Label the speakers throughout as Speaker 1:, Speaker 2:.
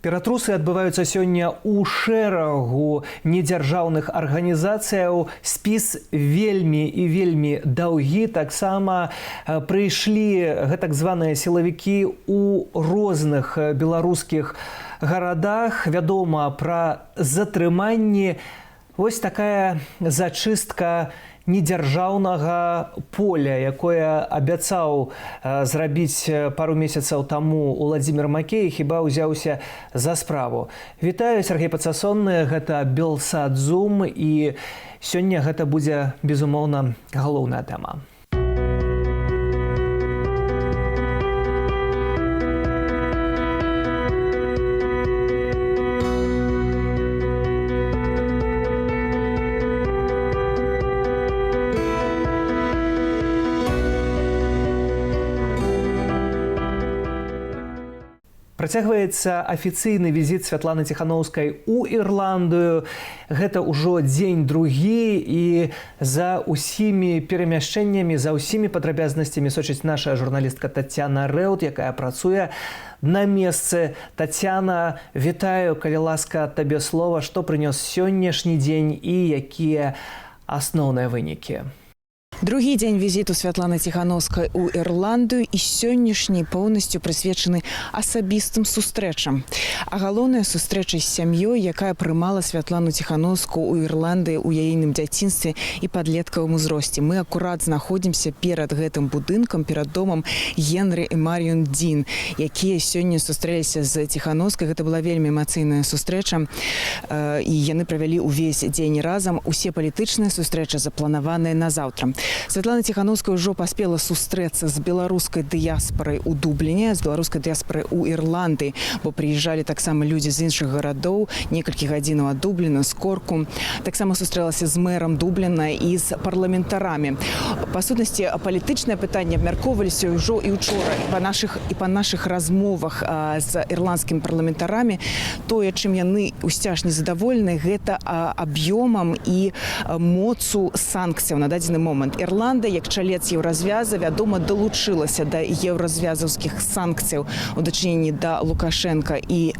Speaker 1: Ператрусы адбываюцца сёння ў шэрагу недзяржаўных арганізацыяў. Спіс вельмі і вельмі даўгі. Таксама прыйшлі гэтак званыя сілавікі ў розных беларускіх гарадах. Вядома пра затрыманні. Вось такая зачыстка недзяржаўнага поля, якое абяцаў зрабіць пару месяцаў таму Уладзімир Макей, хіба ўзяўся за справу. Вітаю, Сяргей Пацасонны, гэта Белсат Зум, і сёння гэта будзе, безумоўна, галоўная тэма. Працягваецца афіцыйны візіт Святланы Ціханоўскай у Ірландыю. Гэта ўжо дзень другі, і за ўсімі перамяшчэннямі, за ўсімі падрабязнасцямі сочыць наша журналістка Тацяна Рэут, якая працуе на месцы. Тацяна, вітаю, калі ласка, табе слова, што прынёс сённяшні дзень і якія асноўныя вынікі.
Speaker 2: Другі дзень візіту Святланы Ціханоўскай у Ірландыю, і сённяшні поўнасцю прысвечаны асабістым сустрэчам. А галоўная сустрэча з сям'ёй, якая прымала Святлану Ціханоўскую ў Ірландыі ў яейным дзяцінстве і падлеткавым узросце. Мы акурат знаходзімся перад гэтым будынкам, перад домам Генры і Марыён Дзін, якія сёння сустрэліся з Ціханоўскай. Гэта была вельмі эмацыйная сустрэча, і яны правялі ўвесь дзень разам. Усе палітычныя сустрэчы запланаваныя на заўтра. Святлана Ціханоўская ўжо паспела сустрэцца з беларускай дыяспорай у Дубліне, з беларускай дыяспорай у Ірландыі, бо прыязджалі таксама людзі з іншых гарадоў, некалькі гадзінаў ад Дубліна, з Корку. Таксама сустрэлася з мэрам Дубліна і з парламентарамі. Па сутнасці, палітычныя пытанні абмяркоўваліся ўжо і учора і па нашых размовах з ірландскімі парламентарамі. Тое, чым яны ўсцяж незадаволены, гэта аб'ёмам і моцу санкцыяў на дадзены момант. Ірландыя, як чалец Еўразвяза, вядома, далучылася да еўразвязаўскіх санкцыяў у дачыненні да Лукашэнка і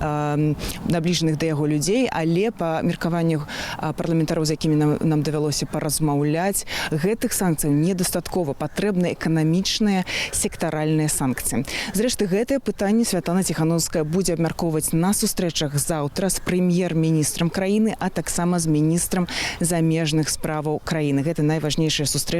Speaker 2: набліжаных да яго людзей, але, па меркаванню парламентароў, з якімі нам давялося паразмаўляць, гэтых санкцыяў недастаткова, патрэбны эканамічныя сектаральныя санкцыі. Зрэшты, гэтае пытанне Святлана Ціханоўская будзе абмяркоўваць на сустрэчах заўтра з прэм'ер-міністрам краіны, а таксама з міністрам замежных справаў краіны. Гэта найважнейшая сустрэча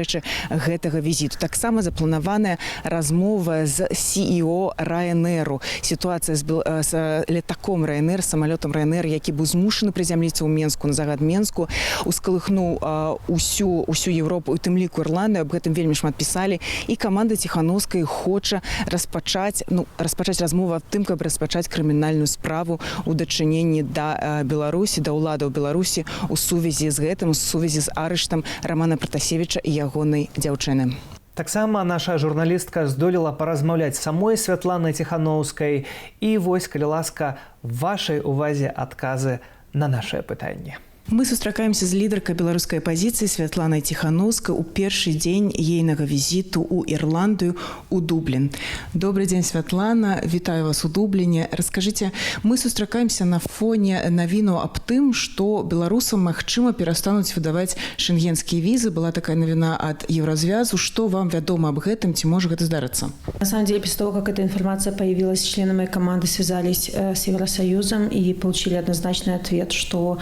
Speaker 2: гэтага візіту. Таксама запланаваная размова з CEO Ryanair. Сітуацыя з летаком Ryanair, самалётам Ryanair, які быў змушаны прызямліцца ў Менску на загад Менску, ускалыхнуў усю Еўропу, у тым ліку Ірландыю. Аб гэтым вельмі шмат пісалі, і каманда Ціханоўскай хоча распачаць, ну, распачаць размову аб тым, каб распачаць крымінальную справу ў дачыненні да Беларусі, да ўладаў Беларусі у сувязі з гэтым, у сувязі з арыштам Рамана Пратасевіча і ягонай дзяўчыны.
Speaker 1: Таксама наша журналістка здолела паразмаўляць самой Святланай Ціханоўскай, і вось, калі ласка, вашай увазе адказы на нашае пытанне.
Speaker 2: Мы сустракаемся з лідаркай беларускай апазіцыі Святланай Ціханоўскай у першы дзень ейнага візіту ў Ірландыю, у Дублін. Добрый дзень, Святлана, вітаю вас у Дубліне. Раскажыце, мы сустракаемся на фоне навіну аб тым, што беларусам, магчыма, перастануць выдаваць шэнгенскія візы. Была такая навіна ад Еўразвязу. Што вам вядома аб гэтым, ці можа гэта здарыцца?
Speaker 3: На самом деле, после того, как эта информация появилась, члены моей команды связались с Евросоюзом и получили однозначный ответ, что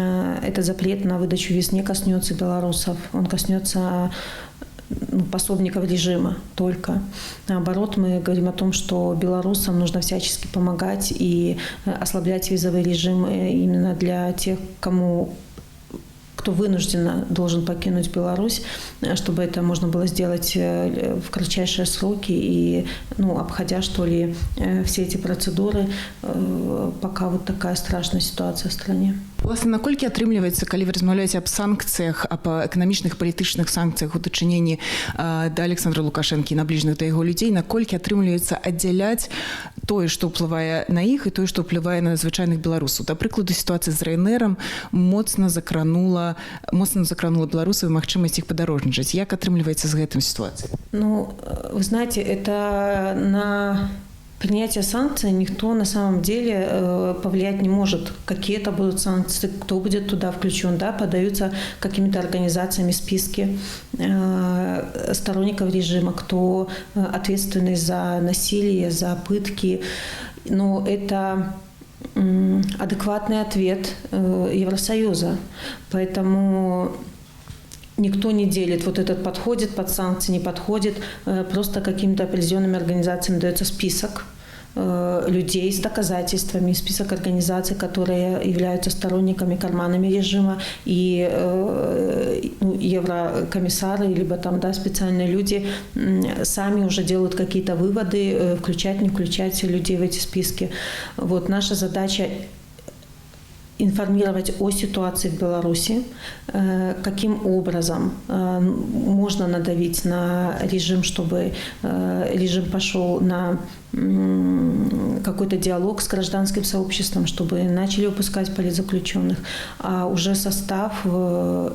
Speaker 3: этот запрет на выдачу виз не коснется белорусов, он коснется, ну, пособников режима только. Наоборот, мы говорим о том, что белорусам нужно всячески помогать и ослаблять визовый режим именно для тех, кто вынужденно должен покинуть Беларусь, чтобы это можно было сделать в кратчайшие сроки и, ну, обходя, что ли, все эти процедуры, пока вот такая страшная ситуация в стране.
Speaker 2: Уласна, наколькі атрымліваецца, калі вы размаўляеце аб санкцыях, аб эканамічных, палітычных санкцыях у дачыненні да Александра Лукашэнкі, набліжаных да яго людзей, наколькі атрымліваецца аддзяляць тое, што ўплывае на іх, і тое, што ўплывае на звычайных беларусаў? Да прыкладу, сітуацыя з Райнерам моцна закранула беларусаў, магчымасць іх падарожнічаць. Як атрымліваецца з гэтым сітуацыя?
Speaker 3: Ну, вы знаете, это на Принятие санкций никто на самом деле повлиять не может. Какие это будут санкции, кто будет туда включен, да, подаются какими-то организациями списки сторонников режима, кто ответственный за насилие, за пытки. Но это адекватный ответ Евросоюза. Поэтому никто не делит, вот этот подходит под санкции, не подходит. Просто каким-то определенными организациями дается список людей с доказательствами, список организаций, которые являются сторонниками, карманами режима, и, ну, еврокомиссары, либо там, да, специальные люди сами уже делают какие-то выводы, включать, не включать людей в эти списки. Вот наша задача — информировать о ситуации в Беларуси, каким образом можно надавить на режим, чтобы режим пошел на какой-то диалог с гражданским сообществом, чтобы начали выпускать политзаключенных. А уже состав –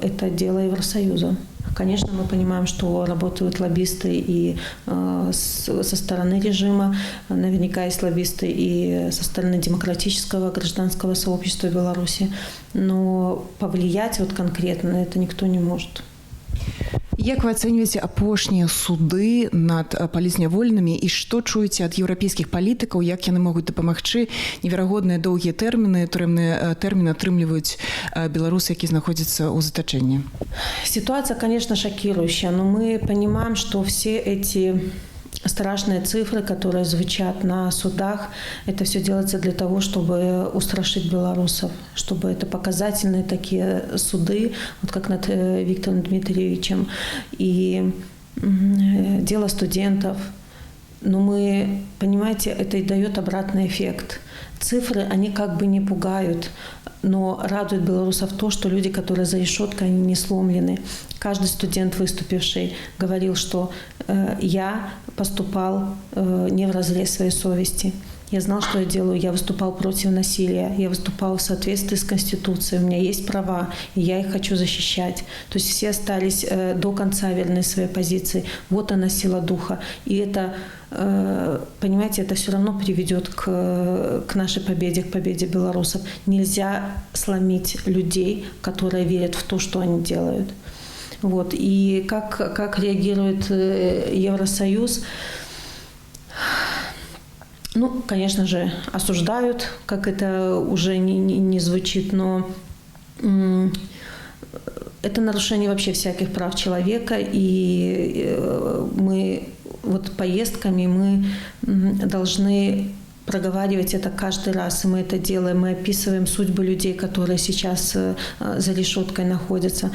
Speaker 3: это дело Евросоюза. Конечно, мы понимаем, что работают лоббисты и со стороны режима, наверняка есть лоббисты и со стороны демократического гражданского сообщества Беларуси, но повлиять вот конкретно на это никто не может.
Speaker 2: Як вы ацэньваеце апошнія суды над палітзняволенымі і што чуеце ад еўрапейскіх палітыкаў, як яны могуць дапамагчы? Неверагодныя доўгія тэрміны, турэмныя тэрміны атрымліваюць беларусы, які знаходзяцца ў затачэнні.
Speaker 3: Ситуация, конечно, шокирующая, но мы понимаем, что все эти страшные цифры, которые звучат на судах, это все делается для того, чтобы устрашить белорусов, чтобы это показательные такие суды, вот как над Виктором Дмитриевичем и дело студентов. Но мы, понимаете, это и дает обратный эффект. Цифры, они как бы не пугают, но радует белорусов то, что люди, которые за решеткой, они не сломлены. Каждый студент, выступивший, говорил, что я поступал не вразрез своей совести. Я знал, что я делаю. Я выступал против насилия. Я выступал в соответствии с Конституцией. У меня есть права, и я их хочу защищать. То есть все остались до конца верны своей позиции. Вот она, сила духа. И это, понимаете, это все равно приведет к нашей победе, к победе белорусов. Нельзя сломить людей, которые верят в то, что они делают. Вот. И как реагирует Евросоюз? Ну, конечно же, осуждают, как это уже не звучит, но это нарушение вообще всяких прав человека, и мы вот поездками мы должны проговаривать это каждый раз, и мы это делаем, мы описываем судьбы людей, которые сейчас за решеткой находятся.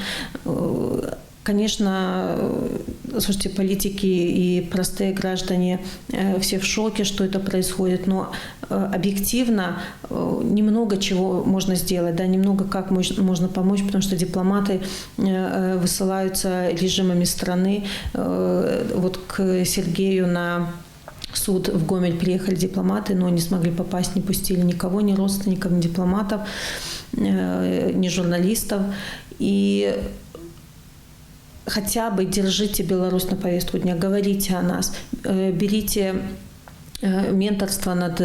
Speaker 3: Конечно, слушайте, политики и простые граждане все в шоке, что это происходит, но объективно немного чего можно сделать, да, немного как можно помочь, потому что дипломаты высылаются режимами страны. Вот к Сергею на суд в Гомель приехали дипломаты, но не смогли попасть, не пустили никого, ни родственников, ни дипломатов, ни журналистов. И хотя бы держите Беларусь на повестку дня, говорите о нас, берите менторство над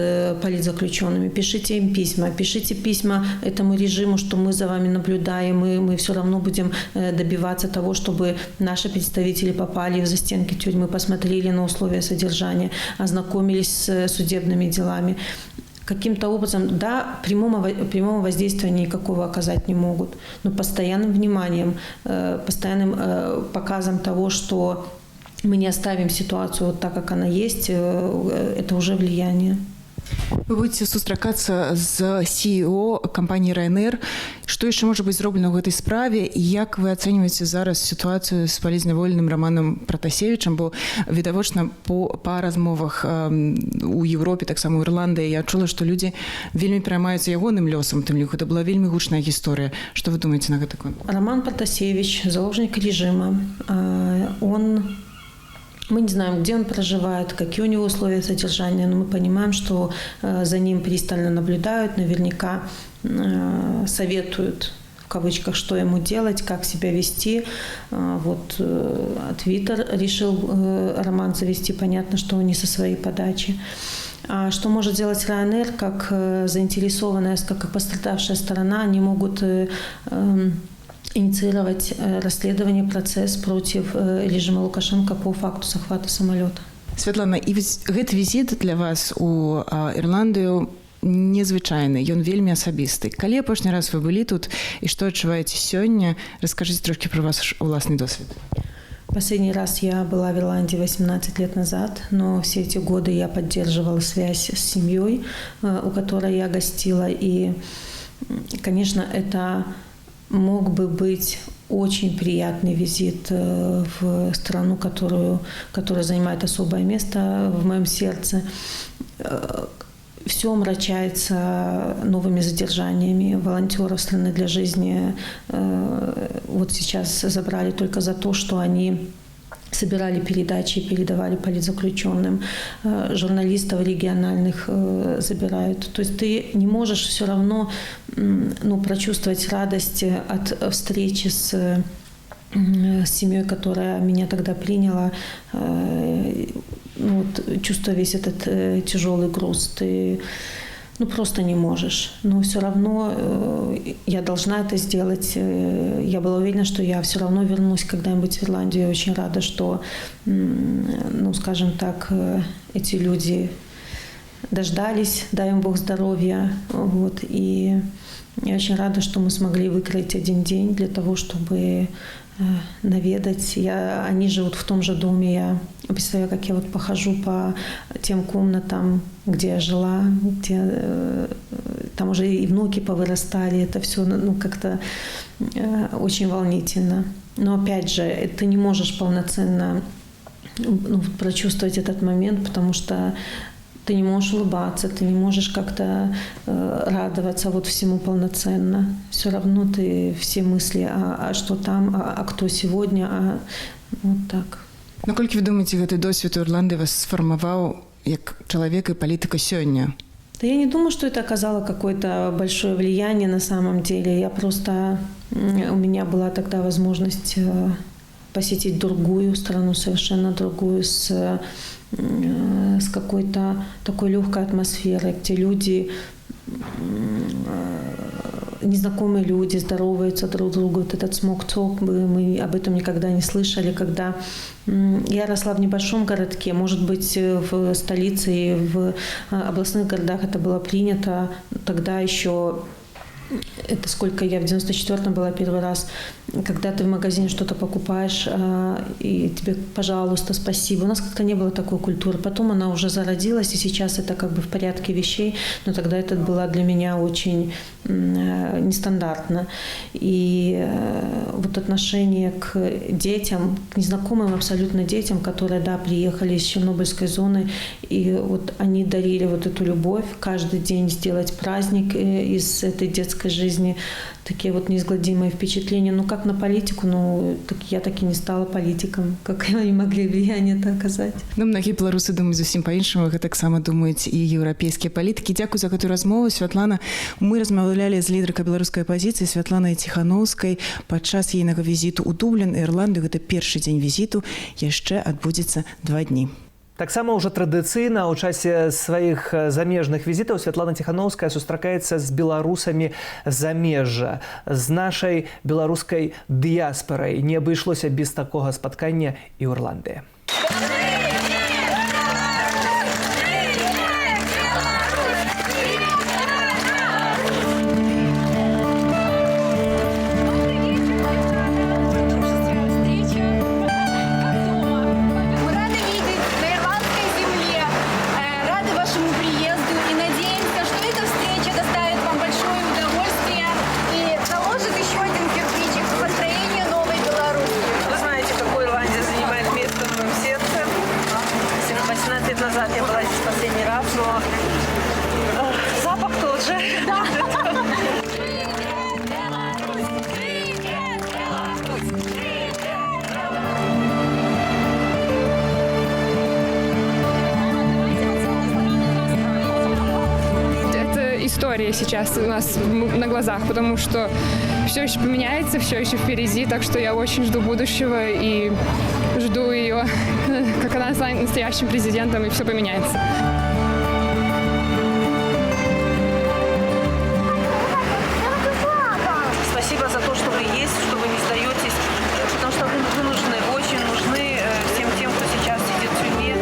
Speaker 3: политзаключенными, пишите им письма, пишите письма этому режиму, что мы за вами наблюдаем, и мы все равно будем добиваться того, чтобы наши представители попали в застенки тюрьмы, посмотрели на условия содержания, ознакомились с судебными делами. Каким-то образом, да, прямого воздействия никакого оказать не могут, но постоянным вниманием, постоянным показом того, что мы не оставим ситуацию вот так, как она есть, это уже влияние.
Speaker 2: Вы будете сустракацца з CEO кампаніі Ryanair. Што яшчэ можа быць зроблена ў гэтай справе і як вы ацэньваеце зараз сітуацыю з палітзняволеным Раманам Пратасевічам, бо відавочна па размовах у Еўропе, таксама ў Ірландыі, я чула, што людзі вельмі пераймаюцца ягоным лёсам, тым ліку гэта была вельмі гучная гісторыя. Што вы думаеце на гэты конт?
Speaker 3: Роман Протасевич, заложник режима, он мы не знаем, где он проживает, какие у него условия содержания, но мы понимаем, что за ним пристально наблюдают, наверняка советуют, в кавычках, что ему делать, как себя вести. Вот Твиттер решил Роман завести, понятно, что не со своей подачи. А что может делать Ryanair, как заинтересованная, как пострадавшая сторона? Они могут инициировать расследование, процесс против режима Лукашенко по факту захвата самолета.
Speaker 2: Святлана, і гэты візіт для вас у Ірландыю незвычайны, ён вельмі асабісты. Калі апошні раз вы былі тут і што адчуваеце сёння? Раскажыце трошкі пра ваш уласны досвед.
Speaker 3: Последний раз я была в Ирландии 18 лет назад, но все эти годы я поддерживала связь с семьей, у которой я гостила. И, конечно, это мог бы быть очень приятный визит в страну, которая занимает особое место в моем сердце. Все омрачается новыми задержаниями волонтеров «Страны для жизни». Вот сейчас забрали только за то, что они собирали передачи и передавали политзаключенным. Журналистов региональных забирают. То есть ты не можешь все равно, ну, прочувствовать радость от встречи с семьей, которая меня тогда приняла, ну, вот, чувствуя весь этот тяжелый груз, ты, ну, просто не можешь. Но все равно я должна это сделать. Я была уверена, что я все равно вернусь когда-нибудь в Ирландию. Я очень рада, что, ну, скажем так, эти люди дождались, дай им Бог здоровья. Вот. И я очень рада, что мы смогли выкроить один день для того, чтобы наведать. Они живут в том же доме. Я представляю, как я вот похожу по тем комнатам, где я жила, где там уже и внуки повырастали. Это все, ну, как-то очень волнительно. Но опять же, ты не можешь полноценно, ну, прочувствовать этот момент, потому что ты не можешь улыбаться, ты не можешь как-то радоваться вот всему полноценно. Все равно ты все мысли, а что там, а кто сегодня, а вот так.
Speaker 2: Наколькі вы думаеце, гэты досвед у Ірландыі вас сфармаваў як чалавека і палітыка сёння?
Speaker 3: Да я не думаю, что это оказало какое-то большое влияние на самом деле. Я просто... У меня была тогда возможность посетить другую страну, совершенно другую, с какой-то такой легкой атмосферой, где люди, незнакомые люди здороваются друг с другу. Вот этот small talk, мы об этом никогда не слышали. Когда я росла в небольшом городке, может быть, в столице и в областных городах это было принято, тогда еще... Это сколько я в 94-м была первый раз, когда ты в магазине что-то покупаешь, и тебе, пожалуйста, спасибо. У нас как-то не было такой культуры. Потом она уже зародилась, и сейчас это как бы в порядке вещей, но тогда это было для меня очень нестандартно. И вот отношение к детям, к незнакомым абсолютно детям, которые, да, приехали из Чернобыльской зоны, и вот они дарили вот эту любовь, каждый день сделать праздник из этой детской жизни, такие вот неизгладимые впечатления. Ну, как на политику, ну, так я так и не стала политиком, как они могли влияние это оказать.
Speaker 2: Ну, многие белорусы думаюць зусім па-іншаму, гэтаксама думаюць і еўрапейскія палітыкі. Дзякуй за гэтую размову, Святлана. Мы размаўлялі з лідаркай беларускай апазіцыі Святланай Ціханоўскай падчас ейнага візіту ў Дублін, Ірландыю. Гэта першы дзень візіту, яшчэ адбудзецца 2 дні.
Speaker 1: Таксама ўжо традыцыйна ў часе сваіх замежных візітаў Святлана Ціханоўская сустракаецца з беларусамі замежжа, з нашай беларускай дыяспарай. Не абышлося без такога спаткання і ў Ірландыі.
Speaker 4: История сейчас у нас на глазах, потому что Все еще поменяется, все еще впереди, так что я очень жду будущего и жду ее, как она станет настоящим президентом, и все поменяется.
Speaker 5: Спасибо за то, что вы есть, что вы не сдаетесь, потому что вы нужны, очень нужны всем тем, кто сейчас сидит в тюрьме.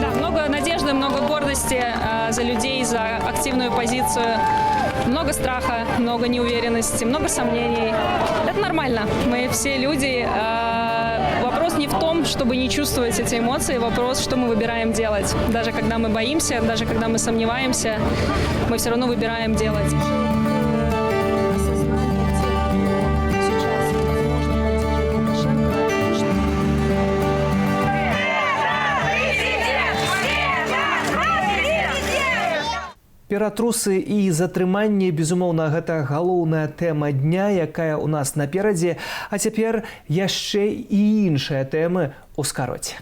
Speaker 6: Да, много надежды, много гордости за людей, за активную позицию. Много страха, много неуверенности, много сомнений. Это нормально. Мы все люди. Вопрос не в том, чтобы не чувствовать эти эмоции, вопрос, что мы выбираем делать. Даже когда мы боимся, даже когда мы сомневаемся, мы все равно выбираем делать.
Speaker 1: Ператрусы і затрыманні, безумоўна, гэта галоўная тэма дня, якая ў нас наперадзе, а цяпер яшчэ і іншыя тэмы ў скароце.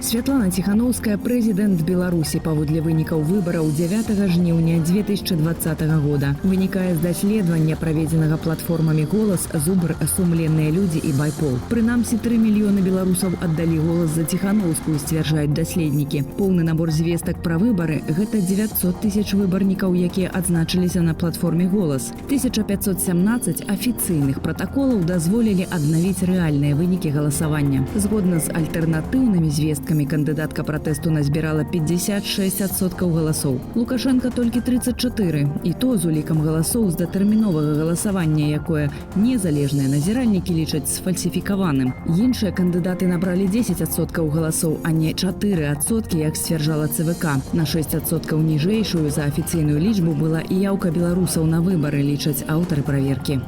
Speaker 7: Святлана Ціханоўская — прэзідэнт Беларусі паводле вынікаў выбараў 9 жніўня 2020 года. Вынікае з даследавання, праведзенага платформамі «Голас», «Зубр», «Сумленныя людзі» і «Байпол». Прынамсі 3 мільёны беларусаў аддалі голас за Ціханоўскую, сцвярджаюць даследнікі. Поўны набор звестак пра выбары — гэта 900 тысяч выбарнікаў, якія адзначыліся на платформе «Голас». 1517 афіцыйных пратаколаў дазволілі аднавіць рэальныя вынікі галасавання. Згодна з альтэрнатыўнымі звесткамі, кандыдатка пратэсту назбірала 56% галасоў. Лукашэнка толькі 34, і то з улікам галасоў з датэрміновага галасавання, якое незалежныя назіральнікі лічаць сфальсіфікаваным. Іншыя кандыдаты набралі 10% галасоў, а не 4%, як сцвярджала ЦВК. На 6% ніжэйшую за афіцыйную лічбу была і яўка беларусаў на выбары, лічаць аўтары праверкі.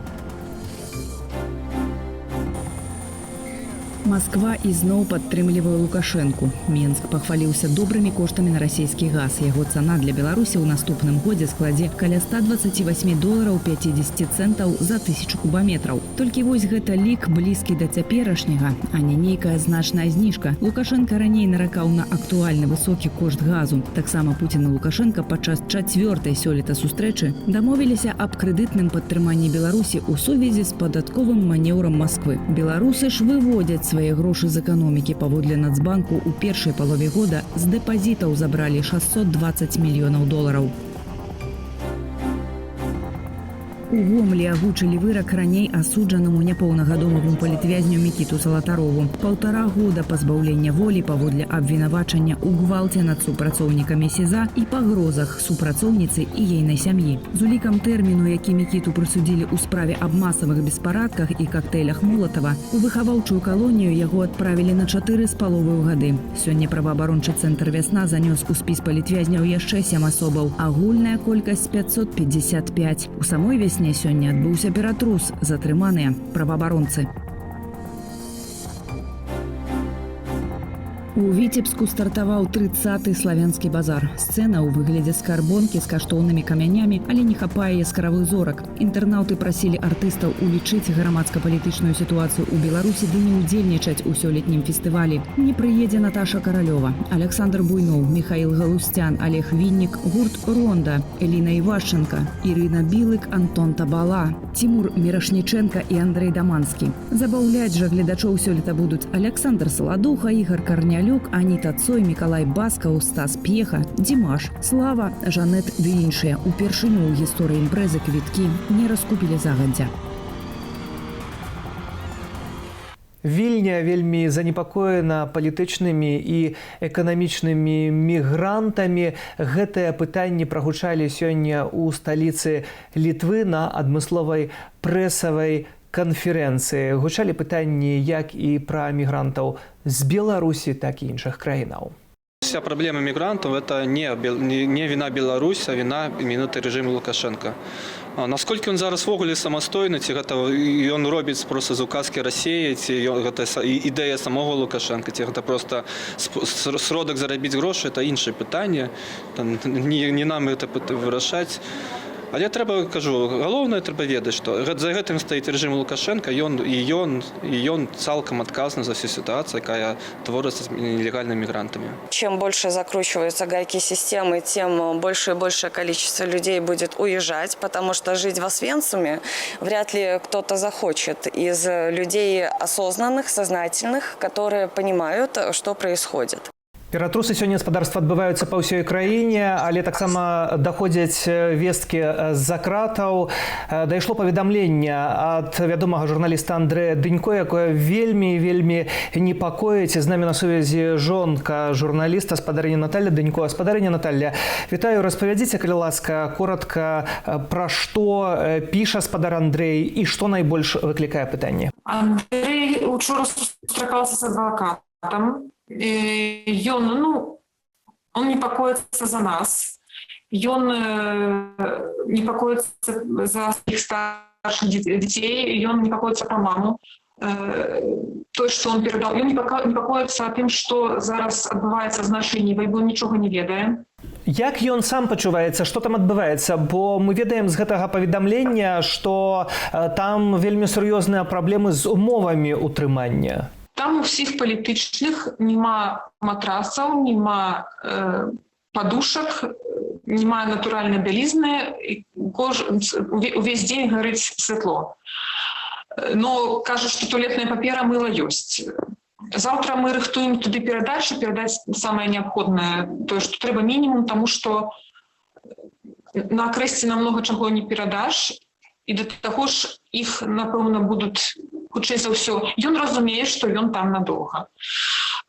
Speaker 7: Масква ізноў падтрымлівае Лукашэнку. Менск пахваліўся добрымі коштамі на расійскі газ. Яго цана для Беларусі ў наступным годзе складзе каля 128 долараў 50 цэнтаў за 1000 кубаметраў. Толькі вось гэта лік блізкі да цяперашняга, а не нейкая значная зніжка. Лукашэнка раней наракаў на актуальны высокі кошт газу. Таксама Пуцін і Лукашэнка падчас чацвёртай сёлета сустрэчы дамовіліся аб крэдытным падтрыманні Беларусі ў сувязі з падатковым манеўрам Масквы. Беларусы ж выводзяць свае грошы з эканомікі. Паводле Нацбанку, у першай палове года з дэпазітаў забралі 620 мільёнаў долараў. У Гомлі агучылі вырак раней асуджанаму няпоўнагадоваму палітвязню Мікіту Салатарову. 1,5 года пазбаўлення волі паводле абвінавачання ў гвалце над супрацоўнікамі СІЗА і пагрозах супрацоўніцы і ейнай сям'і. З улікам тэрміну, які Мікіту прысудзілі ў справе аб масавых беспарадках і кактэйлях Молатава, у выхаваўчую калонію яго адправілі на 4,5 гады. Сёння праваабарончы цэнтр «Вясна» занёс у спіс палітвязняў яшчэ 7 асобаў. Агульная колькасць 555. У самой «Вясне» сёння адбыўся ператрус, затрыманыя праваабаронцы. У Віцебску стартаваў 30-ы славянскі базар. Сцэна ў выглядзе скарбонкі з каштоўнымі камянямі, але не хапае яскравых зорак. Інтэрнаўты прасілі артыстаў улічыць грамадска-палітычную сітуацыю ў Беларусі ды не ўдзельнічаць у сёлетнім фестывалі. Не прыедзе Наташа Каралёва, Аляксандр Буйноў, Міхаіл Галусцян, Алег Віннік, гурт «Ронда», Эліна Івашчанка, Ірына Білык, Антон Табала, Тимур Мірашнічэнка і Андрэй Даманскі. Забаўляць жа гледачоў сёлета будуць Аляксандр Саладуха, Ігар Карнялюк, Аніта Цой, Мікалай Баскаў, Стас П'еха, Дімаш, Слава, Жанет ды іншыя. Упершыню ў гісторыі імпрэзы квіткі не раскупілі загадзя.
Speaker 1: Вільня вельмі занепакоена палітычнымі і эканамічнымі мігрантамі. Гэтыя пытанні прагучалі сёння ў сталіцы Літвы на адмысловай прэсавай канферэнцыі. Гучалі пытанні як і пра мігрантаў з Беларусі, так і іншых краінаў.
Speaker 8: Вся проблема мигрантов – это не вина Беларуси, а вина именно режима Лукашенко. А насколько он зараз увогуле самастойны, ці гэта ён робіць просто з указкі Расіі, ці гэта ідэя самога Лукашенка, ці гэта просто сродак зарабіць грошы, это іншае пытанне. Там, не нам это вырашаць. Але трэба, кажу, галоўнае, трэба ведаць, што за гэтым стаіць рэжым Лукашенко. Ён і ён цалкам адказны за всю сітуацыю, якая творыцца з нелегальнымі мігрантамі.
Speaker 9: Чем больше закручиваются гайки системы, тем больше и большее количество людей будет уезжать, потому что жить в Освенциме вряд ли кто-то захочет из людей осознанных, сознательных, которые понимают, что происходит.
Speaker 1: Ператрусы сёння, гаспадарства, адбываюцца па ўсёй краіне, але таксама даходзяць весткі з-за кратаў. Дайшло паведамленне ад вядомага журналіста Андрэя Дынько, якое вельмі, вельмі непакоіць. З намі на сувязі жонка журналіста, спадарыня Наталля Дынько. Спадарыня Наталля, вітаю, распавядзіце, калі ласка, коротка, пра што піша спадар Андрэй і што найбольш выклікае пытанне.
Speaker 10: Андрэй учора сустракаўся з адвакатам. Ён, ну, он непакоіцца за нас. Ён непакоіцца за сваіх старшых дзяцей, ён непакоіцца пра маму. Тое, што он перадаў, ён непакоіцца тым, што зараз адбываецца з нашай Нівай, бо нічога не ведае.
Speaker 1: Як ён сам пачуваецца, што там адбываецца? Бо мы ведаем з гэтага паведамлення, што там вельмі сур'ёзныя праблемы з умовамі утрымання.
Speaker 10: Там у всіх палітычных няма матрасаў, няма падушак, няма натуральнай бялізны, і увесь дзень гарыць святло. Но кажа, што туалетная папера, мыла ёсць. Заўтра мы рыхтуем туды перадачу, перадаць самае неабходнае, тое, што трэба, мінімум, таму што на Акрэсціна многа чаго не перадаш, і да таго ж іх, напэўна, будуць, хутчэй за ўсё, ён разумее, што ён там надоўга.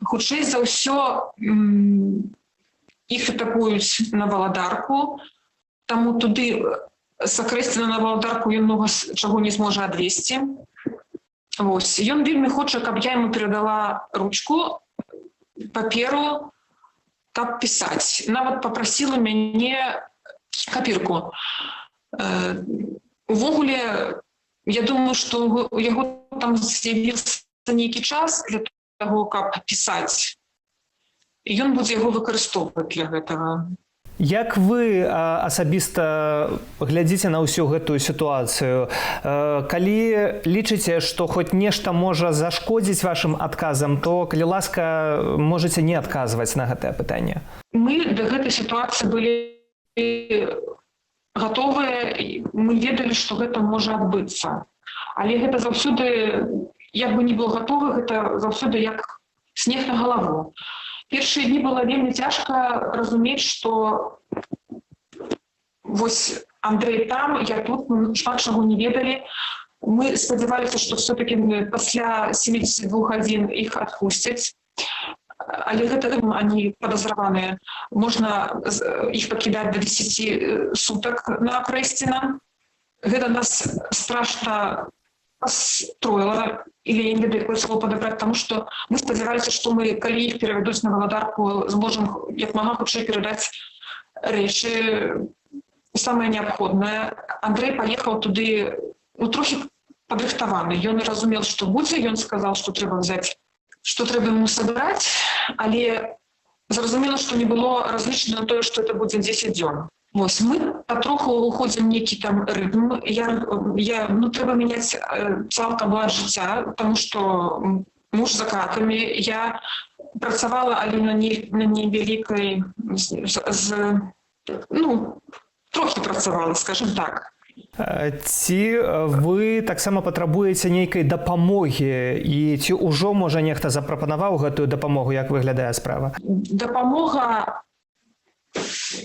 Speaker 10: Хутчэй за ўсё, іх этапуюць на Валадарку, таму туды з Акрэсціна на Валадарку ён многа чаго не зможа адвесці. Вось. Ён вельмі хоча, каб я яму перадала ручку, паперу, каб пісаць. Нават папрасіла мяне капірку. Увогуле, я думаю, што у яго там з'явіўся нейкі час для таго, каб пісаць. І ён будзе яго выкарыстоўваць для гэтага.
Speaker 1: Як вы асабіста глядзіце на ўсю гэтую сітуацыю? Калі лічыце, што хоць нешта можа зашкодзіць вашым адказам, то, калі ласка, можаце не адказваць на гэтае пытанне.
Speaker 10: Мы да гэтай сітуацыі былі гатовыя, мы ведалі, што гэта можа адбыцца. Але гэта заўсёды, як бы не было гатовы, гэта заўсёды як снег на галаву. Першыя дні было вельмі цяжка разумець, што вось Андрэй там, я тут, мы шмат чаго не ведалі. Мы спадзяваліся, што все-таки пасля 72 гадзін іх адпусцяць. Але гэта они падазраваныя. Можна іх пакідаць до 10 сутак на Акрэсціна. Гэта нас страшна расстроила, или я не ведаю, якое слово падабраць, таму што мы спадзяваліся, што мы, калі іх перавядуць на Валадарку, зможам як мага хутчэй перадаць рэчы, самае неабходнае. Андрэй паехаў туды, ну, трохі падрыхтаваны. Ён разумел, што будзе, ён сказаў, што трэба взять, што трэба ему сабраць, але зразумела, што не было разлічана на тое, што это будзе 10 дзён. Вось, мы патроху уходзім нейкі там рытм. Я, ну, трэба мяняць цалкам лад жыцця, потому что муж за кратамі, я працавала, але на невялікай з, ну, трохі працавала, скажем так.
Speaker 1: Ці вы таксама патрабуеце нейкай дапамогі і ці ўжо, можа, нехта запрапанаваў гэтую дапамогу, як выглядае справа?
Speaker 10: Дапамога,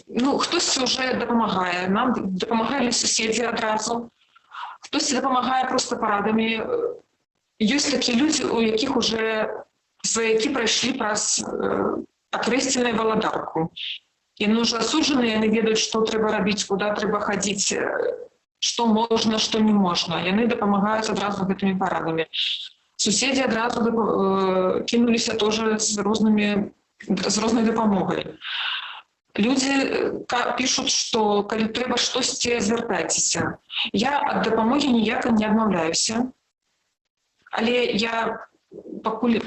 Speaker 10: ну, хтосьці уже дапамагае, нам дапамагалі суседзі адразу, хтосьці дапамагае просто парадамі. Ёсць такія людзі, у якіх уже сваякі прайшлі праз Акрэсціна, Валадарку. Яны уже асуджаны, яны ведаюць, што трэба рабіць, куда трэба хадзіць, што можна, што не можна. Яны дапамагаюць адразу гэтымі парадамі. Суседзі адразу кінуліся тоже з рознай дапамогай. Людзі пішуць, што калі трэба штосьці, звяртайцеся. Я ад дапамогі ніяка не адмаўляюся. Але я пакуль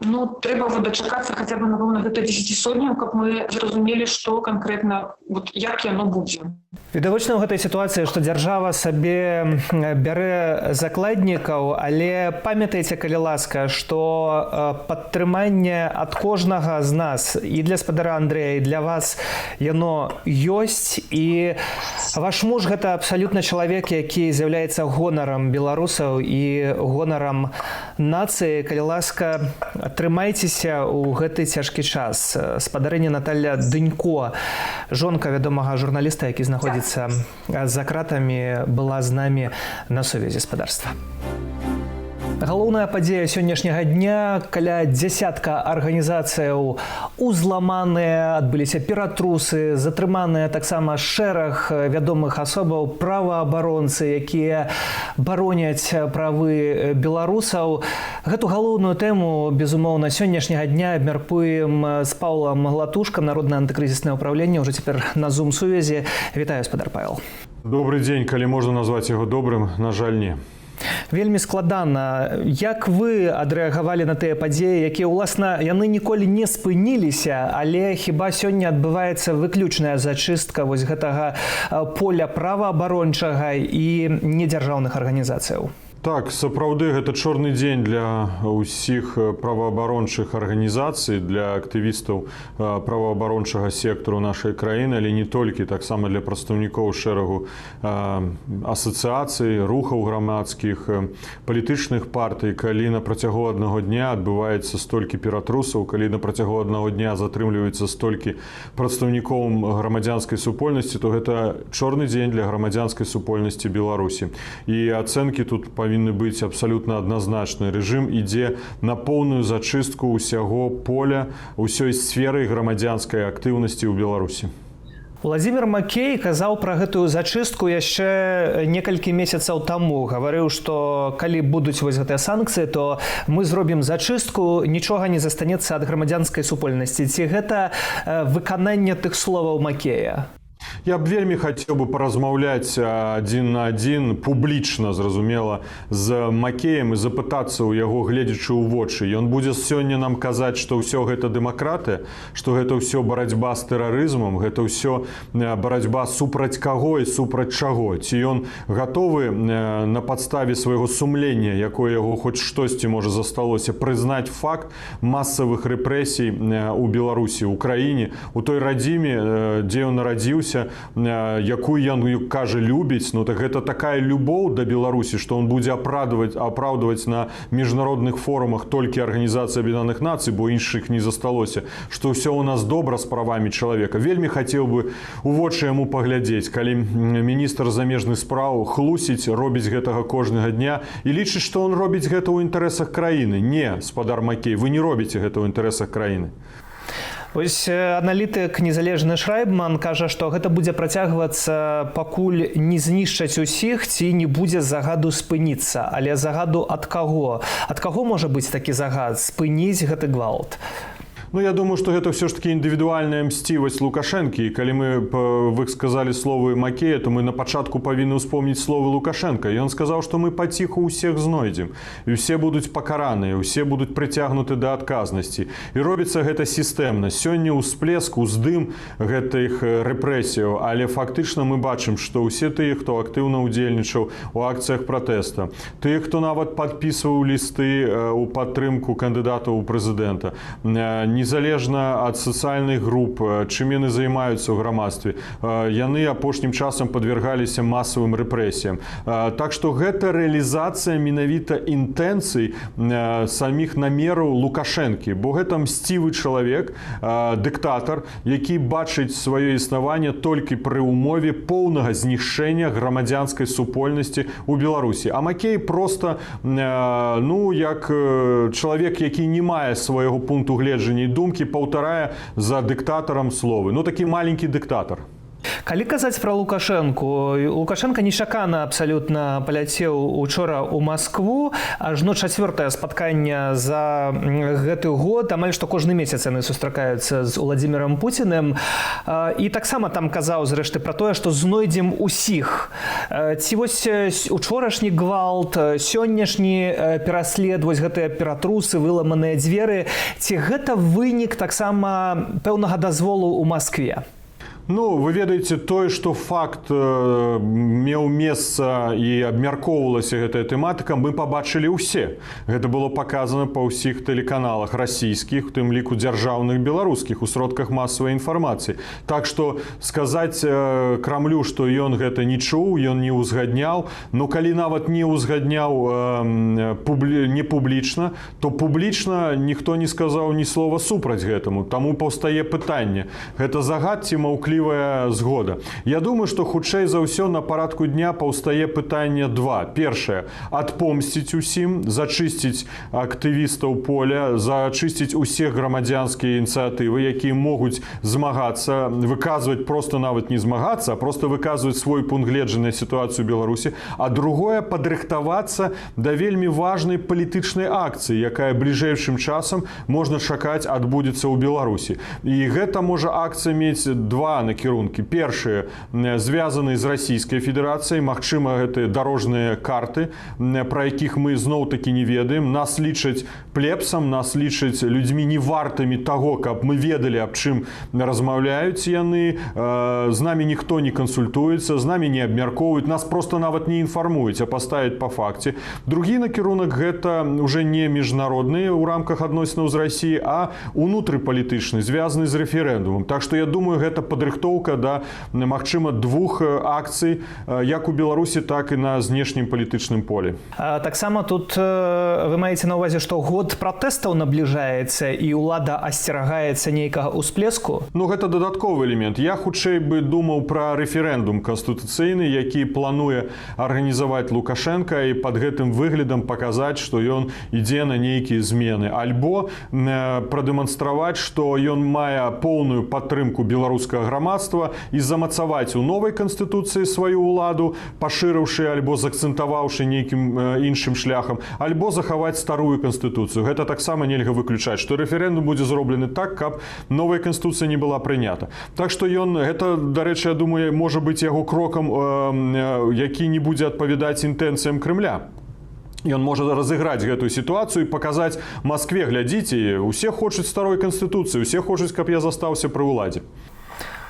Speaker 10: Ну, трэба вот дачакацца хаця бы, напэўна, гэта 10 сотняў, каб мы зразумелі, што канкрэтна, вот, як яно будзе.
Speaker 1: Відавочна ў гэтай сітуацыі, што дзяржава сабе бярэ закладнікаў, але памятайце, калі ласка, што падтрыманне ад кожнага з нас і для спадара Андрэя, і для вас яно ёсць. І ваш муж — гэта абсалютна чалавек, які з'яўляецца гонарам беларусаў і гонарам нацыі. Калі ласка, трымайцеся ў гэты цяжкі час. Спадарыня Наталля Дынько, жонка вядомага журналіста, які знаходзіцца за кратамі, была з намі на сувязі. Спадарства. Галоўная падзея сённяшняга дня: каля дзясятка арганізацыяў узламаныя, адбыліся ператрусы, затрыманыя таксама шэраг вядомых асобаў, праваабаронцы, якія бароняць правы беларусаў. Гэту галоўную тэму, безумоўна, сённяшняга дня абмяркуем з Паўлам Латушкам, Народнае антыкрызіснае ўпраўленне, ўжо цяпер на зум сувязі. Вітаю, спадар Павел.
Speaker 11: Добры дзень, калі можна назваць яго добрым, на жаль, не.
Speaker 1: Вельмі складана. Як вы адрэагавалі на тыя падзеі, якія, ўласна, яны ніколі не спыніліся, але хіба сёння адбываецца выключная зачыстка вось гэтага поля праваабарончага і недзяржаўных арганізацыяў?
Speaker 11: Так, сапраўды гэта чорны дзень для ўсіх праваабарончых арганізацый, для актывістаў праваабарончага сектару нашай краіны, але не толькі, таксама для прадстаўнікоў шэрагу асацыяцый, рухаў грамадскіх, палітычных партый, калі на працягу аднаго дня адбываецца столькі ператрусаў, калі на працягу аднаго дня затрымліваецца столькі прадстаўнікоў грамадзянскай супольнасці, то гэта чорны дзень для грамадзянскай супольнасці Беларусі. І ацэнкі тут павінны быць абсалютна адназначны. Рэжым ідзе на поўную зачыстку ўсяго поля, ўсёй сферы грамадзянскай актыўнасці ў Беларусі.
Speaker 1: Уладзімір Макей казаў пра гэтую зачыстку яшчэ некалькі месяцаў таму. Гаварыў, што калі будуць вось гэтыя санкцыі, то мы зробім зачыстку, нічога не застанецца ад грамадзянскай супольнасці. Ці гэта выкананне тых словаў Макея?
Speaker 11: Я б вельмі хацеў бы паразмаўляць адзін на адзін, публічна, зразумела, з Макеем і запытацца ў яго, гледзячы ў вочы. Ён будзе сёння нам казаць, што ўсё гэта дэмакратыя, што гэта ўсё барацьба з тэрарызмам, гэта ўсё барацьба супраць каго і супраць чаго. Ці ён гатовы на падставе свайго сумлення, якое яго хоць штосьці можа засталося, прызнаць факт масавых рэпрэсій у Беларусі, у краіне, у той радзіме, дзе ён нарадзіўся, якую ён, кажа, любіць. Ну так гэта такая любоў да Беларусі, што он будзе апраўдваць на міжнародных форумах толькі Арганізацыі Аб'яднаных Нацый, бо іншых не засталося, што ўсё ў нас добра з правамі чалавека. Вельмі хацеў бы у вочы яму паглядзець, калі міністр замежных спраў хлусіць, робіць гэтага кожнага дня і лічыць, што он робіць гэта ў інтарэсах краіны. Не, спадар Макей, вы не робіце гэта ў інтарэсах краіны.
Speaker 1: Вось аналітык незалежны Шрайбман кажа, што гэта будзе працягвацца, пакуль не знішчаць усіх ці не будзе загаду спыніцца. Але загаду ад каго? Ад каго можа быць такі загад спыніць гэты гвалт?
Speaker 11: Ну, я думаю, што гэта ўсё ж таки індывідуальная мсцівасць Лукашэнкі. І калі вы сказалі словы Макея, то мы на пачатку павінны ўспомніць словы Лукашэнка. Ён сказаў, што мы паціху ўсіх знойдзем. І ўсе будуць пакараныя, усе будуць прыцягнуты да адказнасці. І робіцца гэта сістэмна. Сёння ўсплеск, уздым гэтых рэпрэсіяў, але фактычна мы бачым, што ўсе тыя, хто актыўна ўдзельнічаў у акцыях пратэста, тыя, хто нават падпісваў лісты ў падтрымку кандыдатаў у прэзідэнта, незалежна ад сацыяльных груп, чым яны займаюцца ў грамадстве, яны апошнім часам падвяргаліся масавым рэпрэсіям. Так што гэта рэалізацыя менавіта інтэнцый, саміх намераў Лукашэнкі, бо гэта мсцівы чалавек, дыктатар, які бачыць сваё існаванне толькі пры ўмове поўнага знішчэння грамадзянскай супольнасці ў Беларусі. А Макей проста, ну, як чалавек, які не мае свайго пункту гледжання і думкі, паўтарае за дыктатарам словы. Ну, такі маленькі дыктатар.
Speaker 1: Калі казаць пра Лукашэнку, Лукашэнка нечакана абсалютна паляцеў учора ў Маскву, ажно чацвёртае спатканне за гэты год, амаль што кожны месяц яны сустракаюцца з Уладзімірам Пуціным. І таксама там казаў, зрэшты, пра тое, што знойдзем усіх. Ці вось учорашні гвалт, сённяшні пераслед, вось гэтыя ператрусы, выламаныя дзверы, ці гэта вынік таксама пэўнага дазволу ў Маскве?
Speaker 11: Ну, вы ведаеце, тое, што факт меў месца і абмяркоўвалася гэтая тэматыка, мы пабачылі ўсе. Гэта было паказана па ўсіх тэлеканалах расійскіх, у тым ліку дзяржаўных беларускіх, у сродках масавай інфармацыі. Так што сказаць Крамлю, што ён гэта не чуў, ён не ўзгадняў, но калі нават не ўзгадняў не публічна, то публічна ніхто не сказаў ні слова супраць гэтаму. Таму паўстае пытанне: гэта загад ці маўклівая згода? Я думаю, што хутчэй за ўсё на парадку дня паўстае пытанне два. Першае: адпомсціць усім, зачысціць актывістаў поля, зачысціць усе грамадзянскія ініцыятывы, якія могуць змагацца, выказваць, просто нават не змагацца, а просто выказваць свой пункт гледжання на сітуацыю Беларусі. А другое: падрыхтавацца да вельмі важнай палітычнай акцыі, якая бліжэйшым часам, можна чакаць, адбудзецца ў Беларусі. І гэта можа акцыя мець два накірункі. Першыя звязаны з Расійскай Федэрацыяй, магчыма, гэтыя дарожныя карты, пра якіх мы зноў-такі не ведаем. Нас лічаць плебсам, нас лічаць людзьмі, не вартымі таго, каб мы ведалі, аб чым размаўляюць яны. З намі ніхто не кансультуецца, з намі не абмяркоўваюць, нас просто нават не інфармуюць, а паставяць па факце. Другі накірунак — гэта уже не міжнародны, ў рамках адносінаў з Расіяй, а унутрыпалітычны, звязаны з рэферэндумам. Так што я думаю, гэта падрыхтоўка да, магчыма, двух акцый як у Беларусі, так і на знешнім палітычным полі.
Speaker 1: Таксама тут вы маеце на ўвазе, што год пратэстаў набліжаецца і ўлада асцерагаецца нейкага ўсплеску?
Speaker 11: Ну, гэта дадатковы элемент. Я хутчэй бы думаў пра рэферэндум канстытуцыйны, які плануе арганізаваць Лукашэнка, і пад гэтым выглядам паказаць, што ён ідзе на нейкія змены, альбо прадэманстраваць, што ён мае поўную падтрымку беларускага грамадства, і замацаваць у новай канстытуцыі сваю ўладу, пашырыўшы альбо заакцэнтаваўшы нейкім іншым шляхам, альбо захаваць старую канстытуцыю. Гэта таксама нельга выключаць, што рэферэндум будзе зроблены так, каб новая канстытуцыя не была прынята. Так што ён гэта, дарэчы, я думаю, можа быць яго крокам, які не будзе адпавядаць інтэнцыям Крамля. Ён можа разыграць гэтую сітуацыю і паказаць Маскве: глядзіце, усе хочуць старой канстытуцыі, усе хочуць, каб я застаўся пры ўладзе.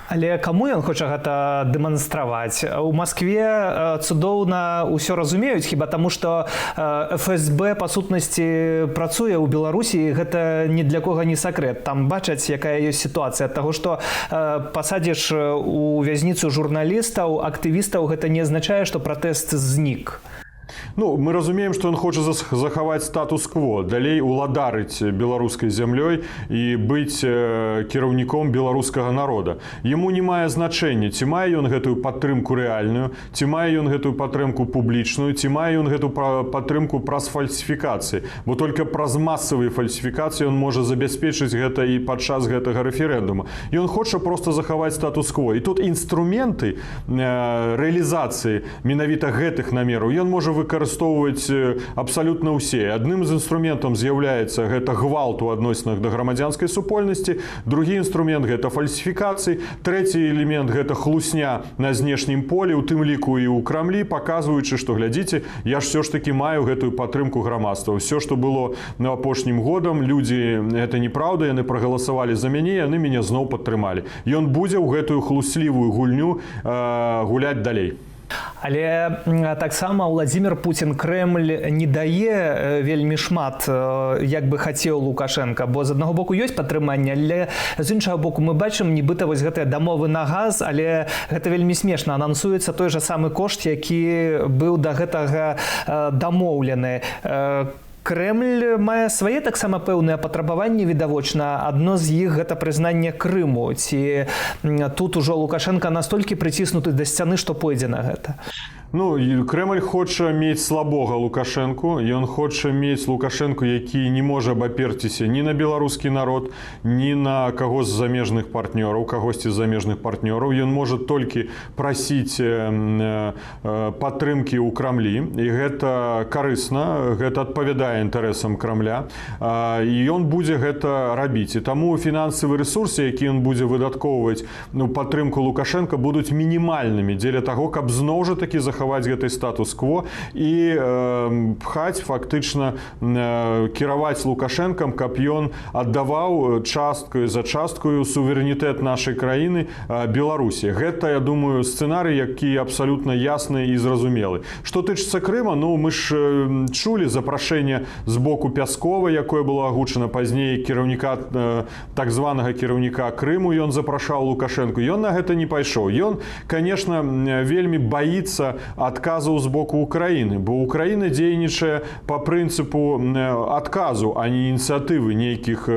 Speaker 1: Але каму ён хоча гэта дэманстраваць? У Маскве цудоўна ўсё разумеюць, хіба таму, што ФСБ па сутнасці працуе ў Беларусі, гэта ні для кога не сакрэт. Там бачаць, якая ёсць сітуацыя. Ад таго, што пасадзіш у вязніцу журналістаў, актывістаў, гэта не азначае, што пратэст знік.
Speaker 11: Ну, мы разумеем, што ён хоча захаваць статус-кво, далей уладарыць беларускай зямлёй і быць кіраўніком беларускага народа. Яму не мае значэння, ці мае ён гэтую падтрымку рэальную, ці мае ён гэтую падтрымку публічную, ці мае ён гэту падтрымку праз фальсіфікацыі. Бо только праз масавыя фальсіфікацыі ён можа забяспечыць гэта і падчас гэтага рэферэндума. Ён хоча просто захаваць статус-кво. І тут інструменты рэалізацыі менавіта гэтых намераў ён можа выкарыстоўваць абсалютна ўсе. Адным з інструментам з'яўляецца гэта гвалт у адносінах да грамадзянскай супольнасці, другі інструмент — гэта фальсіфікацыі, трэці элемент — гэта хлусня на знешнім полі, у тым ліку і ў Крамлі, паказваючы, што глядзіце, я ж все ж таки маю гэтую падтрымку грамадства. Ўсё, што было на апошнім годам, людзі, это неправда, яны прагаласавалі за мяне, яны мяне зноў падтрымалі. Ён будзе ў гэтую хлуслівую гульню гуляць далей.
Speaker 1: Але таксама Уладзімір Пуцін, Крэмль не дае вельмі шмат, як бы хацеў Лукашэнка, бо з аднаго боку ёсць падтрыманне, але з іншага боку мы бачым нібыта вось гэтыя дамовы на газ, але гэта вельмі смешна, анансуецца той жа самы кошт, які быў да гэтага дамоўлены. Крэмль мае свае таксама пэўныя патрабаванні, відавочна, адно з іх — гэта прызнанне Крыму. Ці тут ужо Лукашэнка настолькі прыціснуты да сцяны, што пойдзе на гэта?
Speaker 11: Ну, Крэмль хоча мець слабога Лукашэнку. Ён хоча мець Лукашэнку, які не можа абаперціся ні на беларускі народ, ні на каго з замежных партнёраў, кагосьці з замежных партнёраў. Ён можа толькі прасіць падтрымкі ў Крамлі, і гэта карысна, гэта адпавядае інтарэсам Крамля. І ён будзе гэта рабіць. І таму фінансавыя рэсурсы, якія ён будзе выдаткоўваць, ну, падтрымку Лукашэнка, будуць мінімальнымі дзеля таго, каб зноў жа такі захаваць гэты статус-кво і пхаць, фактычна кіраваць Лукашэнкам, каб ён аддаваў часткаю за часткаю суверэнітэт нашай краіны Беларусі. Гэта, я думаю, сцэнарый, які абсалютна ясны і зразумелы. Што тычыцца Крыма, ну, мы ж чулі запрашэнне з боку Пяскова, якое было агучана пазней, кіраўніка, так званага кіраўніка Крыму. Ён запрашаў Лукашэнку, ён на гэта не пайшоў. Ён, конечно, вельмі баіцца адказаў з боку Украіны, бо Украіна дзейнічае по прынцыпу адказу, а не ініцыятывы нейкіх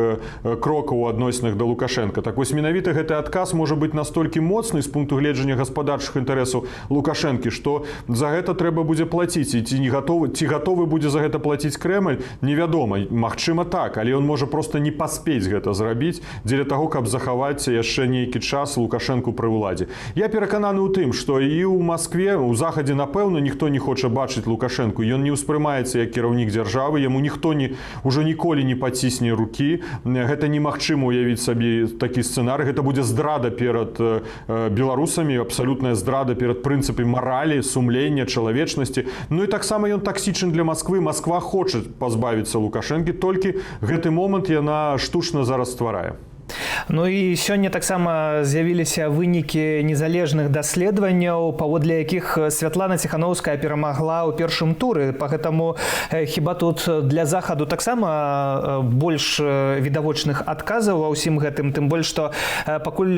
Speaker 11: крокаў у адносінах да Лукашэнка. Так вось, менавіта гэты адказ можа быць настолькі моцны з пункту гледжання гаспадарчых інтарэсаў Лукашэнкі, што за гэта трэба будзе плаціць. І ці не гатовы, ці гатовы будзе за гэта плаціць Крэмль, невядома. Магчыма, так, але ён можа просто не паспець гэта зрабіць дзеля таго, каб захаваць яшчэ нейкі час Лукашэнку пры ўладзе. Я перакананы ў тым, што і ў Маскве, у Захадзе, напэўна, ніхто не хоча бачыць Лукашэнку. Ён не ўспрымаецца як кіраўнік дзяржавы, яму ніхто не ўжо ніколі не пацісне рукі. Гэта немагчыма уявіць сабе такі сцэнар. Гэта будзе здрада перад беларусамі, абсалютная здрада перад прынцыпамі маралі, сумлення, чалавечнасці. Ну і таксама ён таксічны для Масквы. Масква хоча пазбавіцца Лукашэнкі, толькі гэты момант яна штучна зараз стварае.
Speaker 1: Ну і сёння таксама з'явіліся вынікі незалежных даследаванняў, паводле якіх Святлана Ціхановская перамагла ў першым туры. Па гэтаму хіба тут для Захаду таксама больш відавочных адказаў ва ўсім гэтым, тым больш што пакуль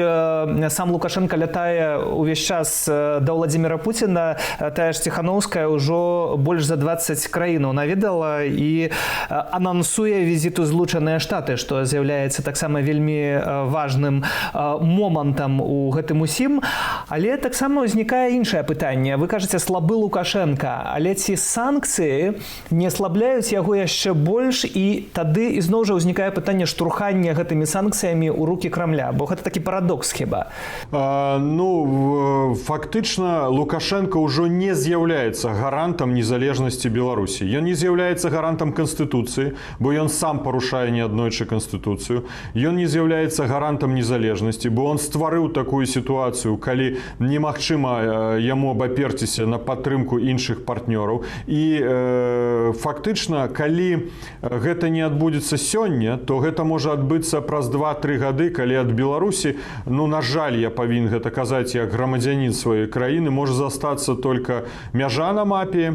Speaker 1: сам Лукашэнка лятае увесь час да Уладзіміра Пуціна, тая ж Ціхановская ўжо больш за 20 краінаў наведала і анансуе візіт у Злучаныя Штаты, што з'яўляецца таксама вельмі важным момантам у гэтым усім. Але таксама ўзнікае іншае пытанне. Вы кажаце, слабы Лукашэнка, але ці санкцыі не аслабляюць яго яшчэ больш? І тады ізноў жа ўзнікае пытанне штурхання гэтымі санкцыямі ў рукі Крамля, бо гэта такі парадокс хіба.
Speaker 11: Ну, фактычна Лукашэнка ўжо не з'яўляецца гарантам незалежнасці Беларусі. Ён не з'яўляецца гарантам канстытуцыі, бо ён сам парушае неаднойчы канстытуцыю. Ён не з'яўляецца гарантам незалежнасці, бо он стварыў такую сітуацыю, калі немагчыма яму абаперціся на падтрымку іншых партнёраў. І фактычна, калі гэта не адбудзецца сёння, то гэта можа адбыцца праз 2-3 гады, калі ад Беларусі, ну, на жаль, я павінен гэта казаць як грамадзянін сваёй краіны, можа застацца только мяжа на мапе,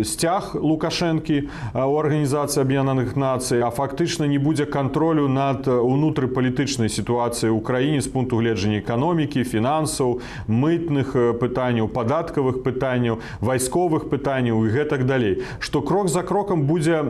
Speaker 11: сцяг Лукашэнкі у Арганізацыі Аб'яднаных Нацый, а фактычна не будзе кантролю над унутрыпалітычнай сітуацыяй у краіне з пункту гледжання эканомікі, фінансаў, мытных пытанняў, падаткавых пытанняў, вайсковых пытанняў і гэтак далей. Што крок за крокам будзе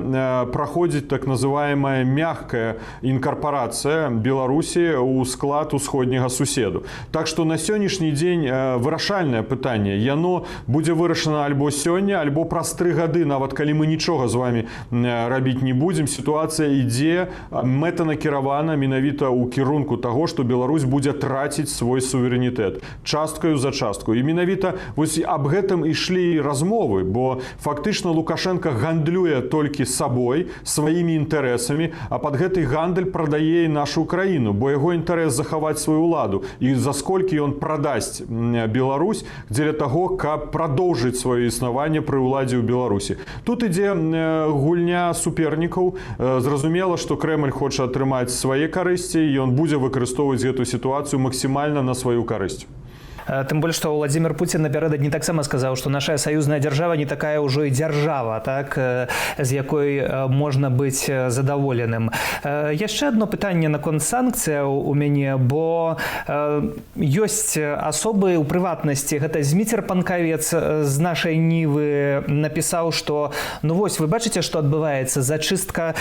Speaker 11: праходзіць так называемая мягкая інкарпорацыя Беларусі ў склад усходняга суседу. Так што на сённяшні дзень вырашальнае пытанне, яно будзе вырашана альбо сёння, альбо праз 3 гады, нават калі мы нічога з вами рабіць не будзем. Сітуацыя ідзе мэтанакіравана менавіта ў кірунку таго, што Беларусь будзе траціць свой суверэнітэт часткаю за частку. І менавіта вось аб гэтым ішлі размовы, бо фактычна Лукашэнка гандлюе толькі сабой, сваімі інтарэсамі, а пад гэты гандаль прадае і нашу краіну, бо яго інтарэс захаваць сваю ўладу, і за сколькі ён прадасць Беларусь дзеля таго, каб прадоўжыць сваё існаванне пры ўладзе ў Беларусі. Тут ідзе гульня супернікаў. Зразумела, што Крэмль хоча атрымаць свае карысці, і ён будзе выкарыстоўваць гэту сітуацыю максімальна на сваю карысць.
Speaker 1: Тым больш што Уладзімір Пуцін напярэдадні таксама сказаў, што наша саюзная дзяржава не такая ўжо і дзяржава, так, з якой можна быць задаволеным. Яшчэ одно пытанне наконт санкцыяў у мяне, бо ёсць асобы, у прыватнасці гэта Зміцер Панкавец з «Нашай Нівы», напісаў, што ну вось вы бачыце, што адбываецца: зачыстка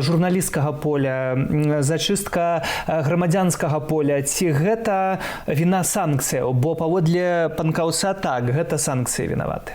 Speaker 1: журналісцкага поля, зачыстка грамадзянскага поля. Ці гэта віна санкцыяў? Бо паводле Панкаўца, так, гэта санкцыі вінаваты.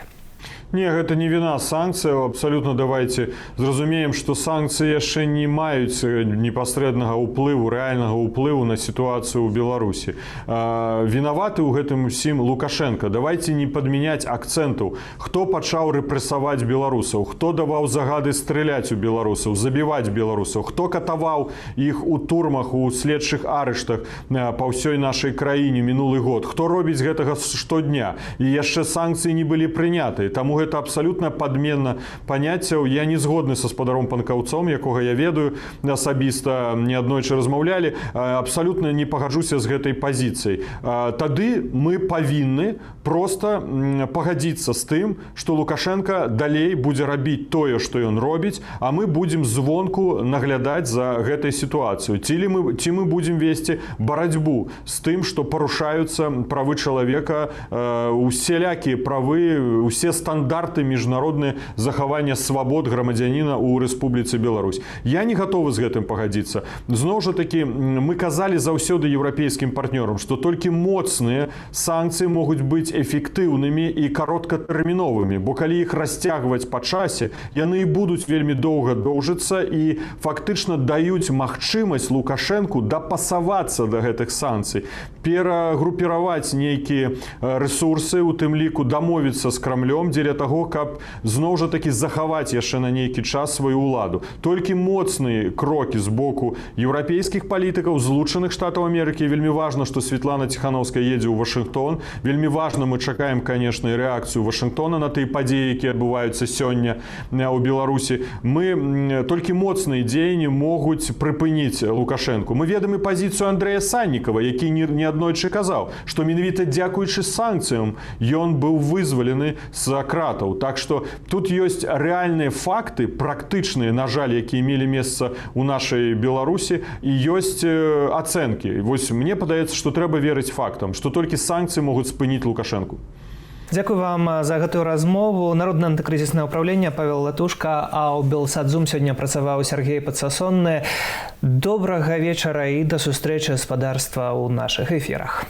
Speaker 11: Не, гэта не віна санкцыяў абсалютна. Давайте зразумеем, што санкцыі яшчэ не маюць непасрэднага ўплыву, рэальнага ўплыву на сітуацыю ў Беларусі. Вінаваты ў гэтым усім Лукашенко. Давайте не падмяняць акцэнтаў. Хто пачаў рэпрэсаваць беларусаў, хто даваў загады стреляць у беларусаў, забіваць беларусаў, хто катаваў іх у турмах, у следчых арыштах па ўсёй нашай краіне мінулы год, хто робіць гэтага штодня, і яшчэ санкцыі не былі прынятыя. Таму гэта абсалютна падмена паняццяў. Я не згодны са спадаром Панкаўцом, якога я ведаю асабіста, неаднойчы размаўлялі, абсалютна не пагаджуся з гэтай пазіцыяй. Тады мы павінны просто пагадзіцца з тым, што Лукашенко далей будзе рабіць тое, што ён робіць, а мы будзем звонку наглядаць за гэтай сітуацыю, ці мы будзем весці барацьбу з тым, што парушаюцца правы чалавека, усялякія правы, усе стандарты міжнародныя захавання свабод грамадзяніна ў Рэспубліцы Беларусь. Я не гатовы з гэтым пагадзіцца. Зноў жа такі, мы казалі заўсёды еўрапейскім партнёрам, што толькі моцныя санкцыі могуць быць эфектыўнымі і кароткатэрміновымі, бо калі іх расцягваць па часе, яны і будуць вельмі доўга доўжыцца і фактычна даюць магчымасць Лукашэнку дапасавацца да гэтых санкцый, перагрупіраваць нейкія рэсурсы, у тым ліку дамовіцца з Крамлём дзеля таго, каб зноў жа такі захаваць яшчэ на нейкі час сваю ўладу. Толькі моцныя крокі з боку еўрапейскіх палітыкаў, Злучаных Штатаў Амерыкі. Вельмі важна, што Светлана Ціхановская едзе ў Вашынгтон. Вельмі важна, мы чакаем, конечно, рэакцыю Вашынгтона на тыя падзеі, якія адбываюцца сёння ў Беларусі. Мы толькі моцныя дзеянні могуць прыпыніць Лукашэнку. Мы ведаем і пазіцыю Андрэя Саннікава, які не аднойчы казаў, што менавіта дзякуючы санкцыям ён быў вызвалены з кратаў. Так што тут ёсць рэальныя факты, практычныя, на жаль, якія мелі месца у нашай Беларусі, і ёсць ацэнкі. Вось мне падаецца, што трэба верыць фактам, што толькі санкцыі могуць спыніць Лукашэнку.
Speaker 1: Дзякую вам за гэтую размову. Народнае антыкрызіснае ўпраўленне, Павел Латушка, а ў Белсат-Зум сёння працаваў Сяргей Падсасонны. Добрага вечара і да сустрэчы, спадарства, ў нашых эфірах.